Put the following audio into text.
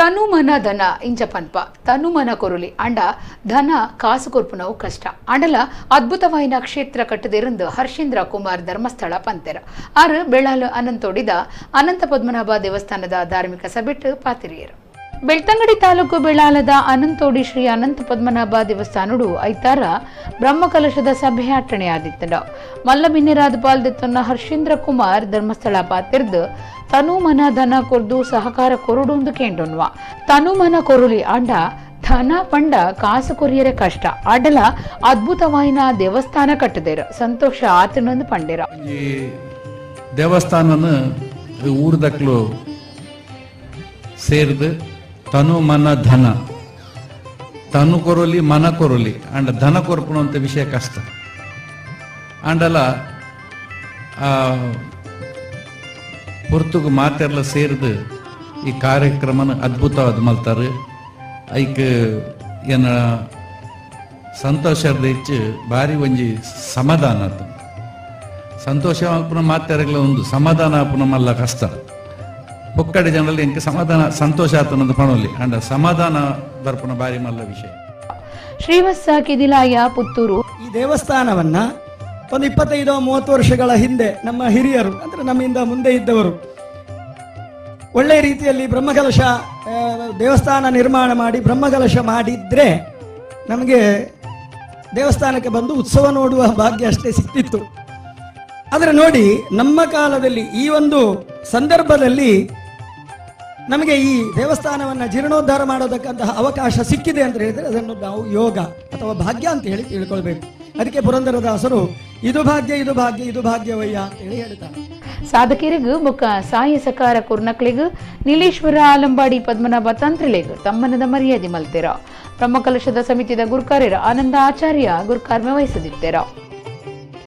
ತನು ಮನ ಧನ ಇಂಚ ಪನ್ಪ ತನು ಮನ ಕೊರುಲಿ ಅಂಡ ಧನ ಕಾಸು ಕೊರ್ಪುನವು ಕಷ್ಟ ಅಂಡಲ ಅದ್ಭುತವಾಯಿನ ಕ್ಷೇತ್ರ ಕಟ್ಟದಿರಂದು ಹರ್ಷೇಂದ್ರ ಕುಮಾರ್ ಧರ್ಮಸ್ಥಳ ಪಂತೆರ ಆರು ಬೆಳಾಲು ಅನಂತೋಡಿದ ಅನಂತ ಪದ್ಮನಾಭ ದೇವಸ್ಥಾನದ ಧಾರ್ಮಿಕ ಸಭೆಟ್ ಪಾತಿರಿಯರು. ಬೆಳ್ತಂಗಡಿ ತಾಲೂಕು ಬೆಳಾಲದ ಅನಂತೋಡಿ ಶ್ರೀ ಅನಂತ ಪದ್ಮನಾಭ ದೇವಸ್ಥಾನಡು ಐತಾರ ಬ್ರಹ್ಮಕಲಶದ ಸಭೆ ಅಟ್ಟಣೆಯಾದಿತ್ತಂಡ. ಮಲ್ಲಬಿನ್ನಿರಾದ ಪಾಲ್ದಿತ್ತನ್ನ ಹರ್ಷೇಂದ್ರ ಕುಮಾರ್ ಧರ್ಮಸ್ಥಳ ಪಾತಿರ್ದು ತನು ಮನ ಧನ ಕೊರ್ದು ಸಹಕಾರ ಕೊರುಡು ಕೇಂಡೊನ್ವ. ತನು ಮನ ಕೊರುಲಿ ಅಂಡ ಧನ ಪಂಡ ಕಾಸು ಕೊರಿಯರೆ ಕಷ್ಟ ಅಡಲ ಅದ್ಭುತವಾಯಿನ ದೇವಸ್ಥಾನ ಕಟ್ಟದೇರ ಸಂತೋಷ ಆತನೊಂದು ಪಂಡೇರ. ಈ ದೇವಸ್ಥಾನನ ಊರ್ದಕ್ಲು ಸೇರ್ದು ತನು ಮನ ಧನ, ತನು ಕೊರಲಿ ಮನ ಕೊರಲಿ ಅಂಡ ಧನ ಕೊರ್ಪುಣಂತ ವಿಷಯ ಕಷ್ಟ ಅಂಡಲ ಪೊರ್ತುಗು ಮಾತೆಲ್ಲ ಸೇರಿದು ಈ ಕಾರ್ಯಕ್ರಮನ ಅದ್ಭುತವಾದ ಮಲ್ತಾರೆ. ಐಕ್ ಏನ ಸಂತೋಷದ ಹೆಚ್ಚು ಭಾರಿ ಒಂಜಿ ಸಮಾಧಾನ ಆತು. ಸಂತೋಷ ಆಪುನ ಮಾತೆರಗ್ಲ ಒಂದು ಸಮಾಧಾನ ಆಪುನ ಮಲ್ಲ ಕಷ್ಟ. ಪೊಕ್ಕಡೆ ಜನರಲ್ಲಿ ಎಂಕ ಸಮಾಧಾನ ಸಂತೋಷ ಆತನದು ಪಣೋಲಿ ಅಂಡ ಸಮಾಧಾನ ಬರ್ಪುನ ಭಾರಿ ಮಲ್ಲ ವಿಷಯ. ಶ್ರೀವತ್ಸ ಕಿದಿಲಾಯ ಪುತ್ತೂರು. ಈ ದೇವಸ್ಥಾನವನ್ನ ಒಂದು 25-30 ವರ್ಷಗಳ ಹಿಂದೆ ನಮ್ಮ ಹಿರಿಯರು ಅಂದರೆ ನಮ್ಮಿಂದ ಮುಂದೆ ಇದ್ದವರು ಒಳ್ಳೆಯ ರೀತಿಯಲ್ಲಿ ಬ್ರಹ್ಮಕಲಶ ದೇವಸ್ಥಾನ ನಿರ್ಮಾಣ ಮಾಡಿ ಬ್ರಹ್ಮಕಲಶ ಮಾಡಿದರೆ ನಮಗೆ ದೇವಸ್ಥಾನಕ್ಕೆ ಬಂದು ಉತ್ಸವ ನೋಡುವ ಭಾಗ್ಯ ಅಷ್ಟೇ ಸಿಕ್ತಿತ್ತು. ಆದರೆ ನೋಡಿ, ನಮ್ಮ ಕಾಲದಲ್ಲಿ ಈ ಒಂದು ಸಂದರ್ಭದಲ್ಲಿ ನಮಗೆ ಈ ದೇವಸ್ಥಾನವನ್ನು ಜೀರ್ಣೋದ್ಧಾರ ಮಾಡೋದಕ್ಕಂತಹ ಅವಕಾಶ ಸಿಕ್ಕಿದೆ ಅಂತ ಹೇಳಿದರೆ ಅದನ್ನು ನಾವು ಯೋಗ ಅಥವಾ ಭಾಗ್ಯ ಅಂತ ಹೇಳಿ ತಿಳ್ಕೊಳ್ಬೇಕು. ಅದಕ್ಕೆ ಪುರಂದರದಾಸರು ಇದು ಭಾಗ್ಯ ಇದು ಭಾಗ್ಯ ಇದು ಭಾಗ್ಯವಯ್ಯ ಅಂತ ಹೇಳಿ ಹೇಳ್ತಾರೆ. ಸಾಧಕರಿಗೂ ಬೊಕ್ಕ ಸಾಯ ಸಕಾರ ಕುರ್ನಕ್ಳಿಗೂ ನೀಲೇಶ್ವರ ಆಲಂಬಾಡಿ ಪದ್ಮನಾಭ ತಂತ್ರಿಲೆಗ್ ತಮ್ಮನದ ಮರ್ಯಾದೆ ಮಲ್ತೆರ. ಬ್ರಹ್ಮಕಲಶದ ಸಮಿತಿದ ಗುರ್ಕಾರ್ಯರ ಆನಂದ ಆಚಾರ್ಯ ಗುರ್ಕಾರ್ಮೆ ವಹಿಸದಿತ್ತೆರ.